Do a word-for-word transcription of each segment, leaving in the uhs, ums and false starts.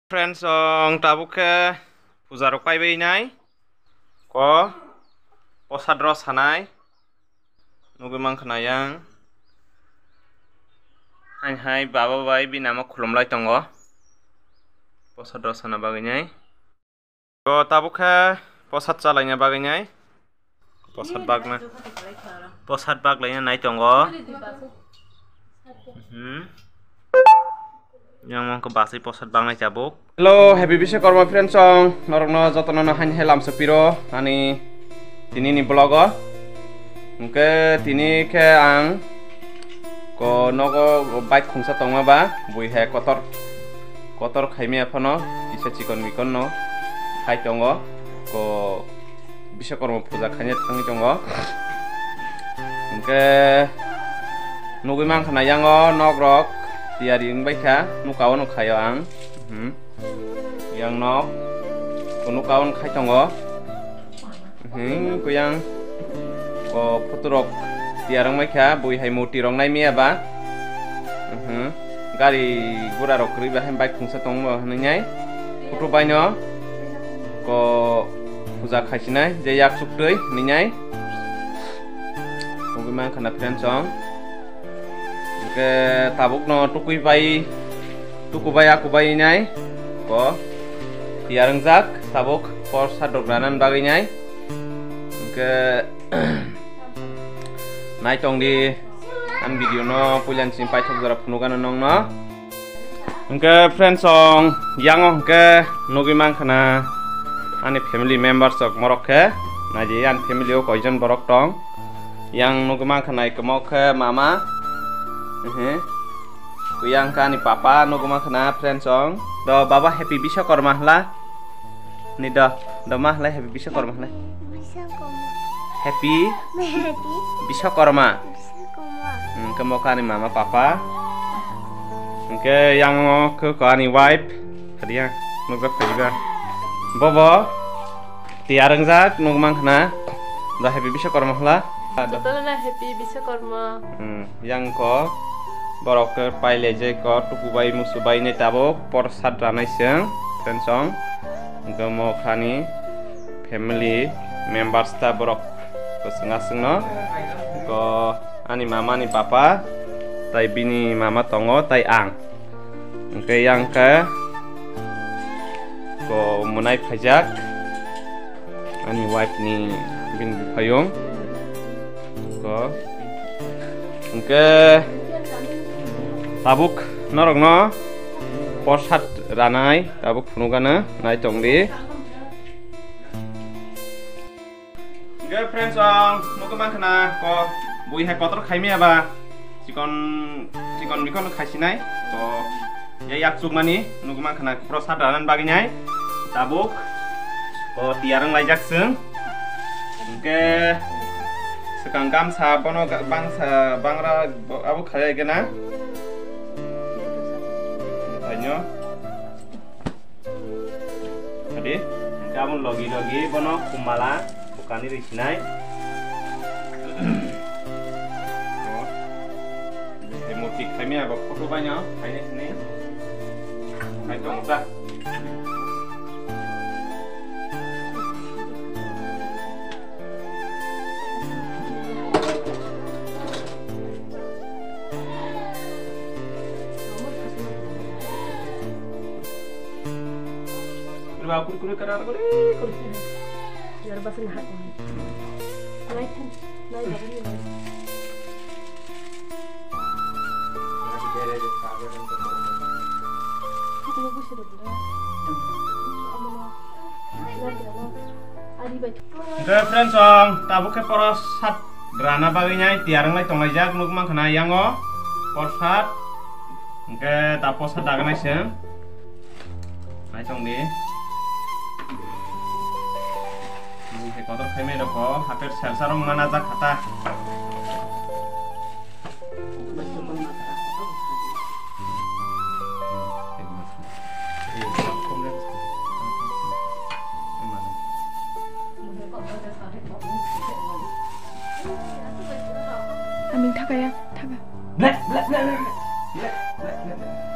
Friends, ang tabuk khe puja rok paibai nai. Ko posad rw sanai. Nugwi mankha na yang. Hai hai baba bai bini ama khulum lai tongo. Posad rw sana bagwi nai. Ko tabuk khe posad chalaina bagwi nai. Posad bagna. Posad baglaina nai tongo. Hmm. Yang mangkha basai posad bagnai tabuk. Hello, happy Biswakarma friends song. Norokno jotono no hain helam sapiro ani tini ni vlog o. Hwnkhe tini khe ang ko nogo bike khungsa tongma ba bui hai kotor kotor khaimya phano kisa chikon mikon no khai tongo ko Biswakarma puja khaina thangwi tongo. Hwnkhe nugwi mankha na yango nok rok tiyari wngbai kha, nuka o no khaio ang. Hmm. Yang nok ko nuka o no khai tongo. Hmm, kuyang ko photo rok tiyar wngbai kha, bui hai murti rok nai miya ba. Hmm. Gari gura rok kwrwi ba hai bike khungsa tongmo hinwi nai. Photo bai no ko puja khaisinai je yak suk twi hinwi nai. Nugwi mankha na friends song. Hwnkhe tabuk no tukui bai, tuku bai aku bai nai ko tiyar wngjak tabuk por sadok ranan bagwi nai. Hwnkhe nai tong di, ang video no puilan sini paithok jora phunukano nongno. Hwnkhe friends song, yango hwnkhe nugwi mankha na ani family members rok morok khe, naidi ani family o koijon borok tong. Yang nugwi mankha na eko mo khe mama. Ehe. Kuyang khe ani papa nugwi mankha na friends song. Do baba happy Biswakarma hla. Ni do, do ma hla happy Biswakarma hla. Biswakarma. Happy Happy Biswakarma. Biswakarma. Hmm, khe mo khe ani mama papa. Hwnkhe yang o khe ko ani wife. Khadiya, nukjak khadiba. Bobo. Tiyar wngjak nugwi mankha na. Da happy Biswakarma hla. Jotono na happy Biswakarma. Hmm, yang ko borok khe pailai jai ko tuku bai musu bai nai tabuk por sat ranai seng friends song. Hwnkhe mo khani family members ta borok kwchwng aswkno. Ko ani mama ni papa tai bini mama tongo tai ang. Hwnkhe yang khe ko mwnai phaijak ani wife ni bini buphayung ko hwnkhe tabuk norokno por sat ranai tabuk phunukgana nai tongdi. Hwnkhe friends song, nukwi mankha na ko bui hai kotor khaimya ba chikon chikon mikon khaisinai. To ya yak chukmani nukwi mankha na pro sat ranan bagwi nai. Tabuk ko tiyar wng laijak chwng. Hwnkhe swkang gamsa bono ga- bangsa bangra bo- abo khaiya gena. Thaino. Adi, hwnkhe aboni logi logi bono khumala bwkani ri sinai. Hai murti khaimya bo photo baino khainai hinwi khai tongo ta. Kurkure karar kore kore. Yar bas na hak. Nai than, nai bas ni. Hak lo busi do. Amono. Hwnkhe friends song, tabuk khe por sat rana bagwi nai tiyar wnglai tonglaijak nukmankha na yango por sat. Hwnkhe ta por sat daganai se. Nai tongdi. Nini hai kotor khaimai rokho hapher selsa rok mana jak khata. Aming thakaya, thaka. Bleh, bleh, bleh, bleh, bleh. Bleh, bleh, bleh, bleh.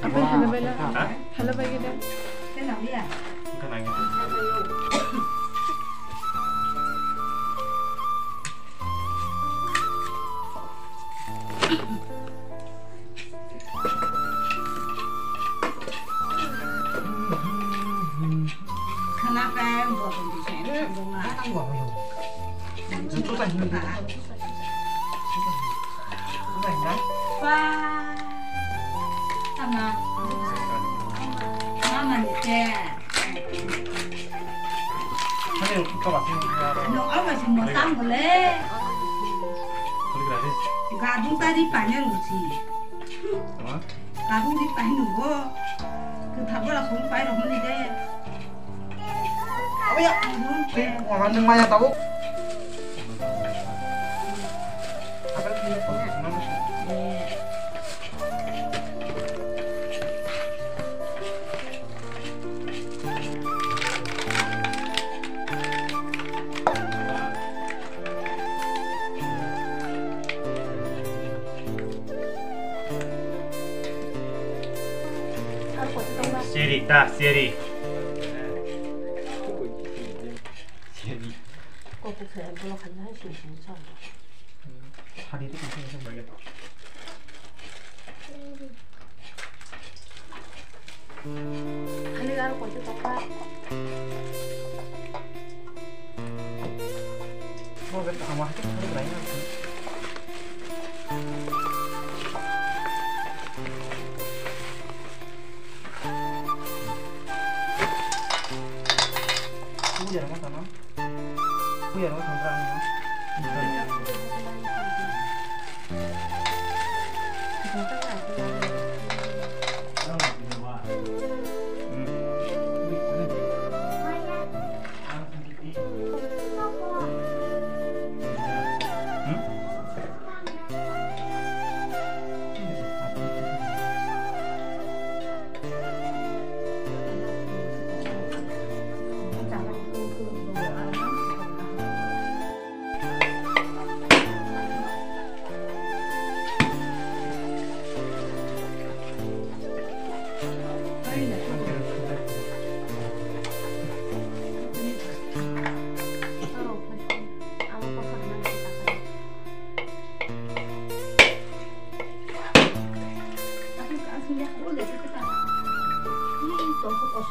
Apple hello bai da. Gadung tadi panjang usi. Gadung di panjang go. Kita bola song pai rohon ni de. Apa ya? Wah, nang maya tahu. Apa yang dia tahu? Seri ta, seri. Seri.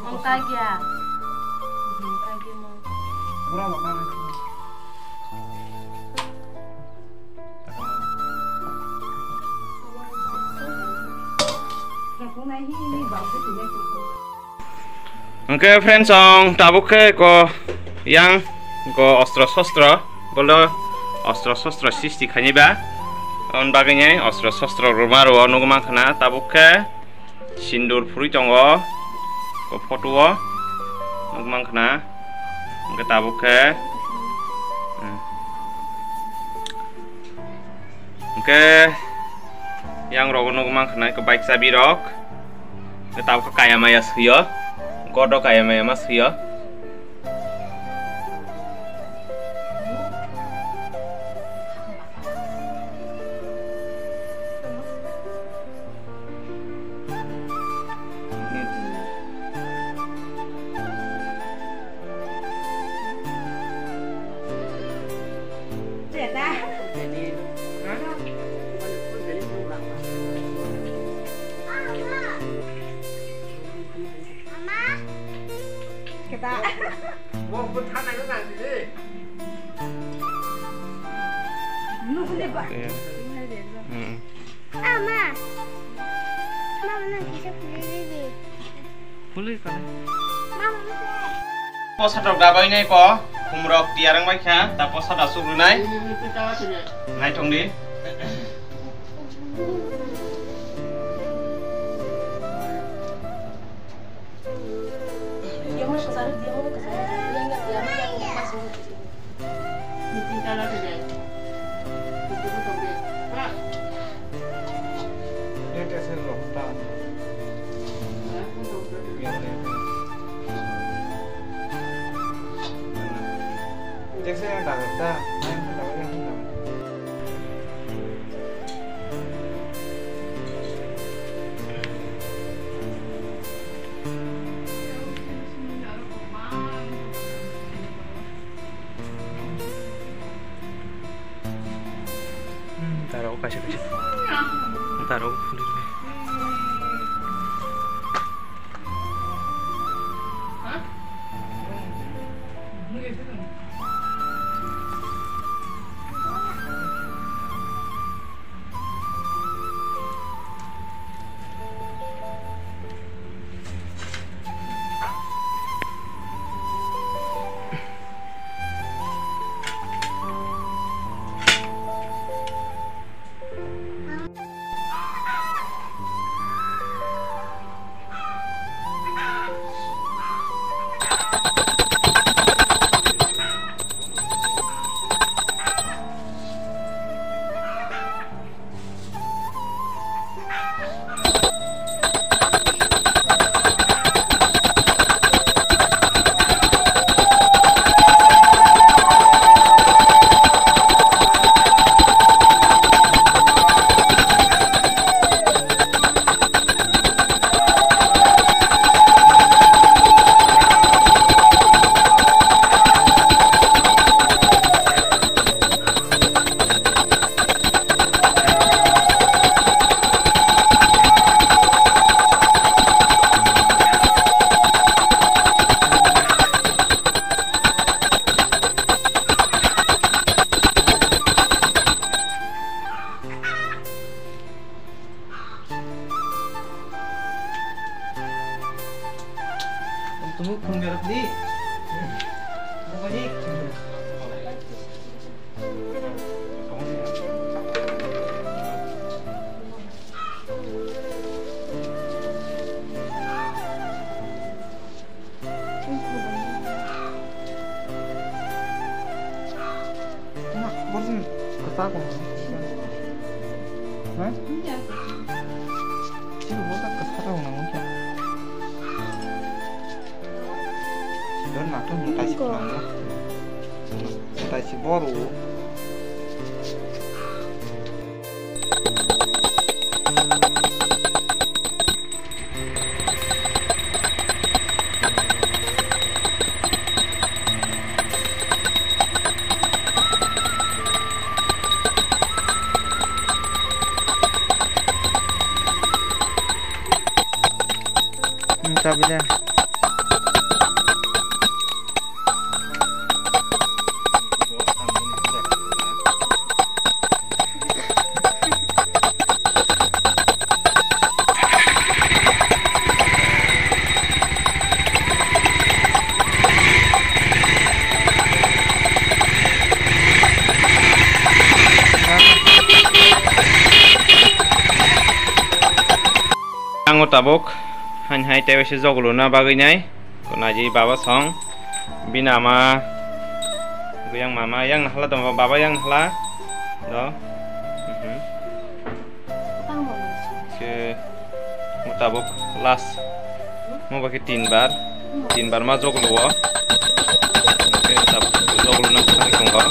Ang kagya. Ang kagya mo. Hwnkhe friends, ang tabuk khe ko yang ko ostro sostro, bolo ostro sostro sisti khaini ba, on bagwi nai ostro sostro rwma rwo nukma khna tabuk khe sindur phurwi tongo ko photo o nukma khna, hwnkhe tabuk khe, hmm. Hwnkhe yang rogo nukma khna ko bike chabi rok. Hwnkhe tabuk kaya maya swiyo. Godo kaya maya ma swiyo. Hmm. Ah, ma. Ma, ma, kisa puli di. Puli kale. Ma, ma, ma. Posa rok dabai nai ko, khumrok tiyarang bai kha, ta posa da suk rwnai. Nai thong di. Hmm, taro kaisa kaisa. Taro. Tunggu, phone berak di. Apa ni? Borjin kwchak. Ha? Sini botak kwchak rok nang khe. Don nato mutai si nang. Mutai si boru. Hmm, sabi de. Ang o tabuk hain hai tei waisa jogolo na bagwi nai. Naidi baba song, bini ama, buyang mama, yang nahala do, baba yang nahala do. Mhm. Ke mutabok last, mo baki tin bar, tin bar ma joglo o. Ke tabuk joglo na thangwi tongo.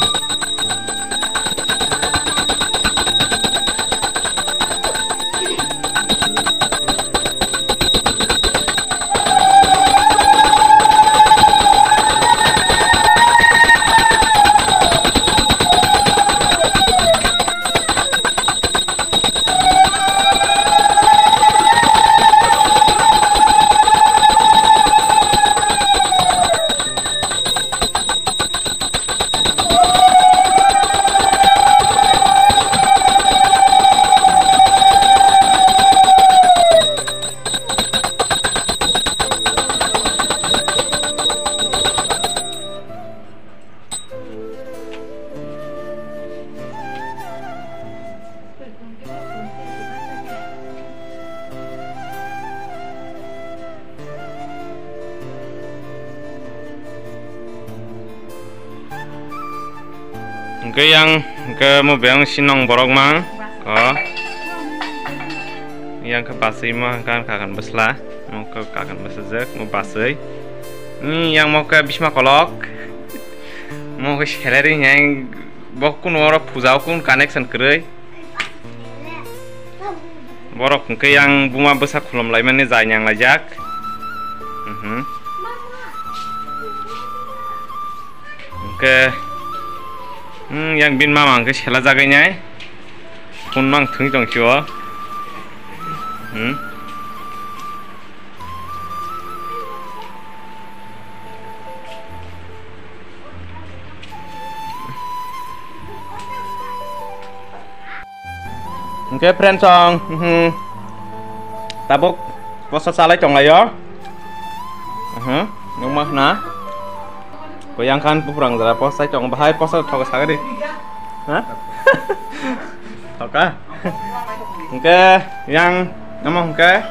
Ke yang ke mo beng sinong borok mang. Ko. Yang ke basui mo kan kakan besla. Mo ke kakan besajak mo basui. Ni yang mo ke bisma kolok. Mo ke salary yang bok kun oro puja kun connection kwrwi. Borok hwnkhe yang buma bwsa khulum laimani jai nang laijak. Mhm. Hwnkhe, hmm, yang bini mama hwnkhe sela jagwi nai. Phone mang thwngwi tong sio. Hmm. Hwnkhe friend song, mhm. Tabuk posa chalai tonglaio. Mhm, nukma khna. Koyang khan buphurang jora posa chai tong, bahai posa thoka sagadi. Ha? Thoka. Hwnkhe yang namo hwnkhe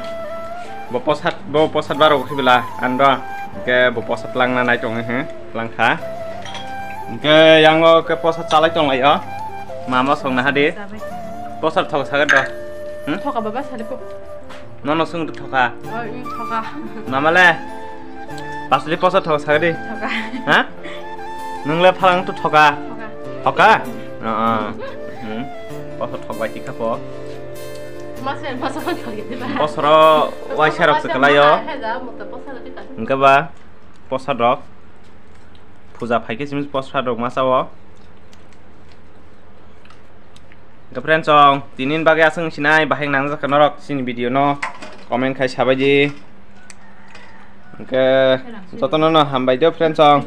bo posat, bo posat baro khibla ando. Hwnkhe bo posat langna nai tong he. Langkha. Hwnkhe yango khe posa chalai tonglaio. Mama songna hadi. Posa thoka sagadi do. Hmm? Thoka baba sadi po. Nono swng tu thoka. Oh, mm, thoka. Mama le. Pasli posa thoka sagadi. Thoka. Ha? Nung le phalang tu thoka. Thoka. Thoka? Oh, oh. Hmm. Posa thok bai tikha po. Masa, masa man thoka diba? Posoro waisa rok se kalaio. Hwnkhe ba. Posadrok puja phaikhe simi posadrok ma chao. Hwnkhe friends song, tini ni bagwi aswk sinai bahai nangjak norok chini video no comment khai sabaidi. Hwnkhe jotono no hambai do friends song.